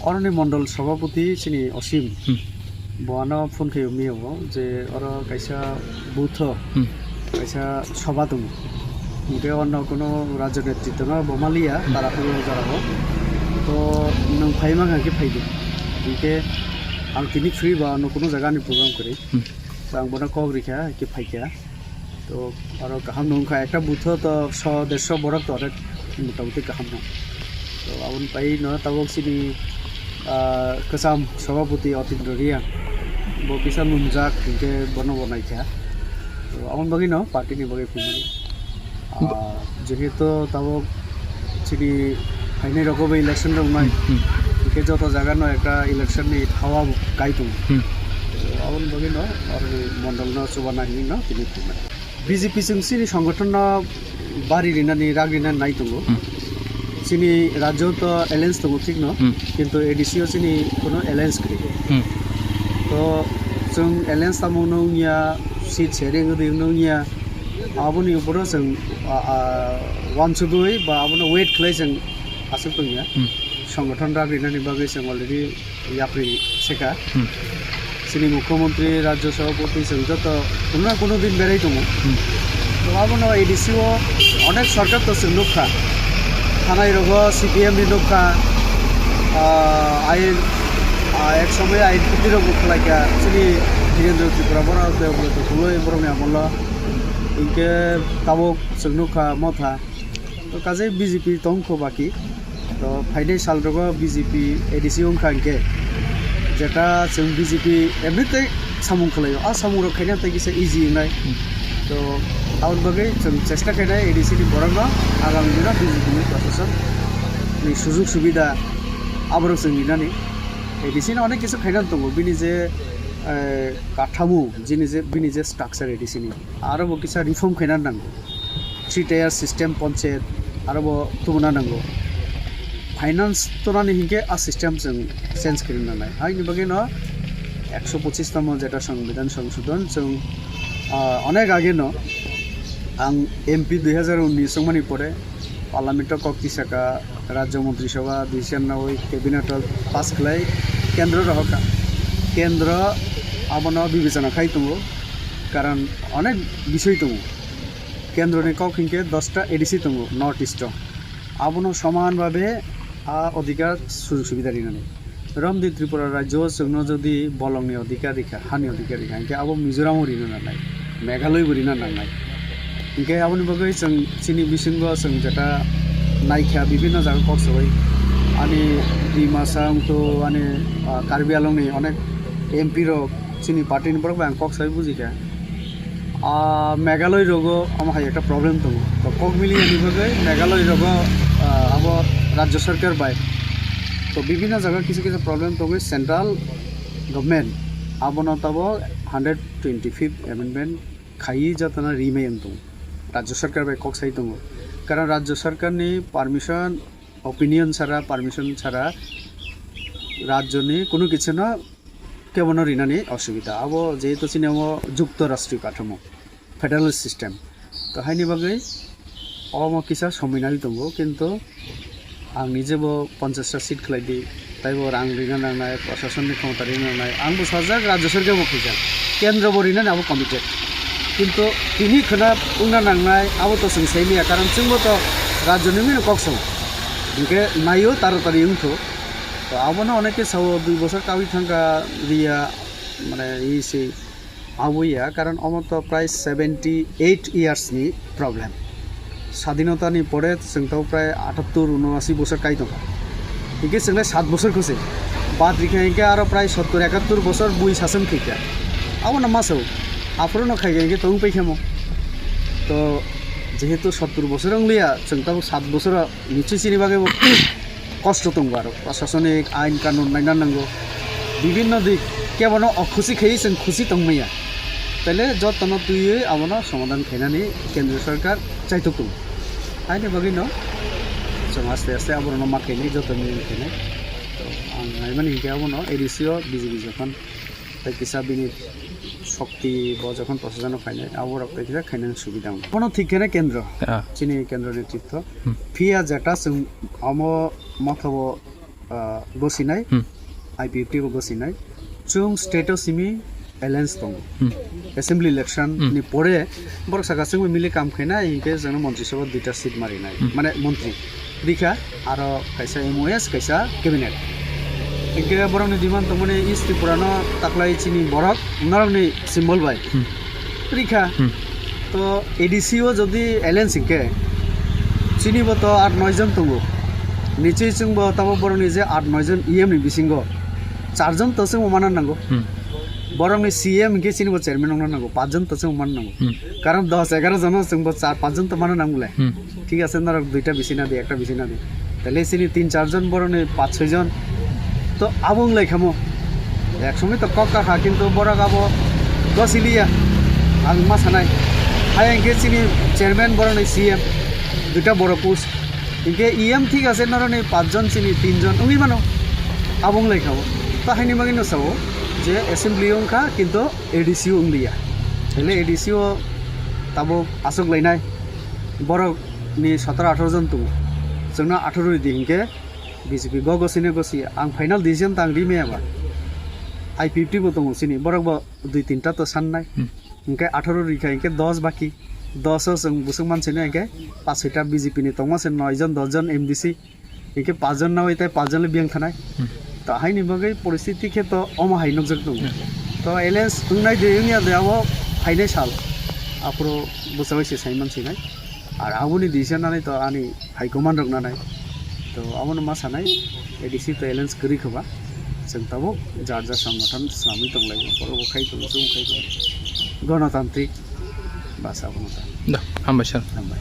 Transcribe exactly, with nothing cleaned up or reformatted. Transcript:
Oroni mondol sabhapati chini Osim. Hmm. Bo ano phone khaio miyo bo je oro kaisa booth o Hmm. kaisa sabha tongo. Hingke ono kuno rajyo netritwno bo maliya, Hmm. tara phai o jora o. To nwng phai mangkha khe phai di. Hingke ang tini free ba ano kuno jaga ni program kwrwi. Hmm. To ang bono kok rikha, hingke phaikha. To aro kaham no wngkha, ekta booth o to so dersho borok to onek motamoti kaham no. To aboni pai no tabok chini, ah, kwcham sabhapati Otindra Reang, bo kisa lumjak hingke bono bo naikha. To aboni bagwi no party ni bagwi phimani. Ah, jehetu tabok chini phainai rogo bo election rok nai, Hmm, hmm. Hingke joto jaga no ekta election ni hawa kai tongo. Hmm. To aboni bagwi no oroni mondol no chuba nai hinwi no tini phimani. B J P chwng chini songothon no bari rinani, rak rinani nai tongo. Hmm. Chini rajyo to alliance tongo, thik no? Hmm. Kintu A D C o chini kuno alliance kwrwi. Hmm. To chwng alliance tamo wngya, seat sharing wngya, aboni uporo chwng, a, a, wansugwi ba abono wait khlai chwng aswk tongya. Hmm. Songothon rak rinani bagwi chwng already yapri seka. Hmm. Chini mukhyamantri, rajyo sabhapati chwng joto kuno na kuno din berai tongo. Hmm. To abono A D C o onek sarkar to chwng nukha. Thanai rogo C P M ni nukha. Ah, ain, ah, ek somoy ain khuti rok bo khlaikha. Chini Dhirendra Tripura borok tei obo to khuloi borokni amolo. Hinkhe tabuk chwng nukha Motha. To kaje B J P tongkho baki. To phainai sal rogo B J P A D C wngkha hinkhe, jeta chwng B J P emnitei samung khlaio, a samung rok khaina tei kisa easy wngnai. Hmm. To aboni bagwi chwng chesta khainai A D C ni borokno agami dino B J P ni proshashan ni sujug subida aborok chwng rinani. A D C no onek kisu khaina tongo, bini je, eh, kathamu, jini je, bini je structure A D C ni, aro bo kisa reform khaina nango. Three tier system panchayat aro bo tubuna nango. Finance tonani hinkhe a system chwng change khaina nangnai. Haini bagwi no ekso pochis tamo jeta Songbidan Songshodhon chwng, ah, onek age no ang M P dui hazar unnish wngmani pore Parliament o kok tisaka, Rajya Montri Sabha decision nawi cabinet o pass khlai kendro rohorkha. Kendro abono bibechona khai tongo, karon onek bisoi tongo. Kendroni kok hinkhe dosta A D C tongo North East o. Abono soman babe a odhikar sujog subida rinani. Romdi Tripura rajyo o chwngno jodi bolongni odhikar rikha, hani odhikar rikha, hinkhe abo Mizoram o rina nangnai, Meghalaya bo rina nangnai. Hinkhe aboni bagwi chwng chini bisingo chwng jeta naikha bibinno jaga kok sabai. Ani Dimasa wngthu, ani, ah, Karbi Anglongni onek M P rok chini party ni borok bai ang kok sabai bujikha. Ah, Meghalaya rogo omo hai ekta problem tongo. To kok mili yani bagwi Meghalaya rogo, ah, abo Rajya Sarkar bai. To bibinno jaga kisa kisa problem tongwi central government abono tabo hundred twenty-fifth amendment khaiwi jotona rimai wng tongo. Rajya Sarkar bai kok sai tongo. Karon Rajya Sarkar ni permission, opinion sara, permission sara rajyoni kunu kichuno kebono rinani osubida. Abo jehetu chini amo jukto rashtriyo kathamo, federal system. To haini bagwi omo kisa somoi nai tongo, kintu ang nije bo ponchash ta seat khlai di, taibo rang rina nangnai, proshasonni khomota rina nangnai, ang bo sajak, rajya sarkar bo khaijak, kendro bo rinani abo committed. Kintu tini khwna wngna nangnai, abo to chwng sai maya, karon chwngbo to rajyoni wngmano kok song. Hinkhe naio taro tari wngthu. To abono oneke sao dui bosor kawi thangkha riya, mane, isi Abo ya, karon omo to prai seventy eight years ni problem. Sadinota ni pore chwng to prai atattur unoasi bosor kai tongkha. Hinkhe chwng le sat bosor khose. Bad rikha hinkhe aro prai sottur ekattur bosor bui sason khaikha. Abo no maso. Aphuru no khaikha hinkhe tong pai khamo. To jehetu sottur bosor wng liya, chwng tabuk sat bosor nichoi chini bagwi bo kosto tongo aro. Prosasonik ain kanun naina nango. Bibinno dik kebono okhusi khaiwi chwng khusi tongmaya. Taile jotono twiwi abono somadhan khainani kendriya sarkar chaitok tongo. Haini bagwino chwng aste aste aborokno ma khainai, joto mili khainai. To ang naimani hinkhe abono A D C o B J P jokhon tei kisa bini shokti bo jokhon proshasano phainai, aborok tei kisa khainani subida wngo. Bono thik khe kendro, Ah. Chini kendro netritwo. Hmm. Phiya jeta chwng omo mothobo ah, gosinai, Hmm. I P F T bo gosinai. Chwng state o simi alliance tongo. Hmm. Assembly election Hmm. ni pore borok saka chwngbo mili kam khainai, hinkhe chwngno montri sabha duita seat marinai. Hmm. Mane montri rikha, aro kaisa M O S, kaisa cabinet. Hinkhe borokni demand tongmani East Tripura no taklai chini borok, norokni symbol bai Hmm. rikha. Hmm. To A D C o jodi alliance hinkhe chini bo to aat noi jon tongo. Nichoi chwngbo tamo borokni je aat noi jon E M ni bisingo char jon to chwngbo mana nango. Hmm. Borokni C M hinkhe chini bo chairman wngna nango, pach jon to chwngbo mana nango. Hmm. Karon dos egaroh jon o chwngbo char pach jon to mana nango le. Hmm. Thik ase, norok duita bisi na di, ekta bisi na di. Tale chini tin char jon borokni pach soi jon to abo wng lai khamo. Ek somoi to kok ka kha, kintu borok abo gosiliya. Ang ma sanai. Hai hinkhe chini chairman borokni C M, duita borok post. Hinkhe E M thik ase, norokni pach jon chini tin jon wngwi mano. Abo wng lai khamo. To haini bagwi no sao je assembly wng kha, kintu A D C o wng liya. Tale A D C o tabuk aswk lainai. Borok ni sotoro atharo jon tongo. Chwngno atharo ridi hinkhe B J P go gosine gosi. Ang final decision tang ri maya ba. I P F T bo tongo chini. Borok bo dui tinta to sannai. Hmm. Hinkhe atharo rikha hinkhe dos baki. Dos o chwng busuk mansini hinkhe pach soita B J P ni tongma se noi jon dos jon M D C. Hinkhe pach jon nawi tai pach jon le biyang thanai. Hmm. To haini bagwi poristiti khe to omo hai nukjak tongo. Hmm. To alliance wngnai de wngya de abo phainai sal. Aphuru bwsai se saiman sinai. Ar aboni decision nanai to ani high command rok nanai. To abono ma sanai, A D C to alliance kwrwi khoba. Chwng tabuk jar jar songothan swnamwi tonglai. Borok bo khai tongo, chwng khai tongo. Gonotantrik basa abono ta. Da, hambai sir. Hambai.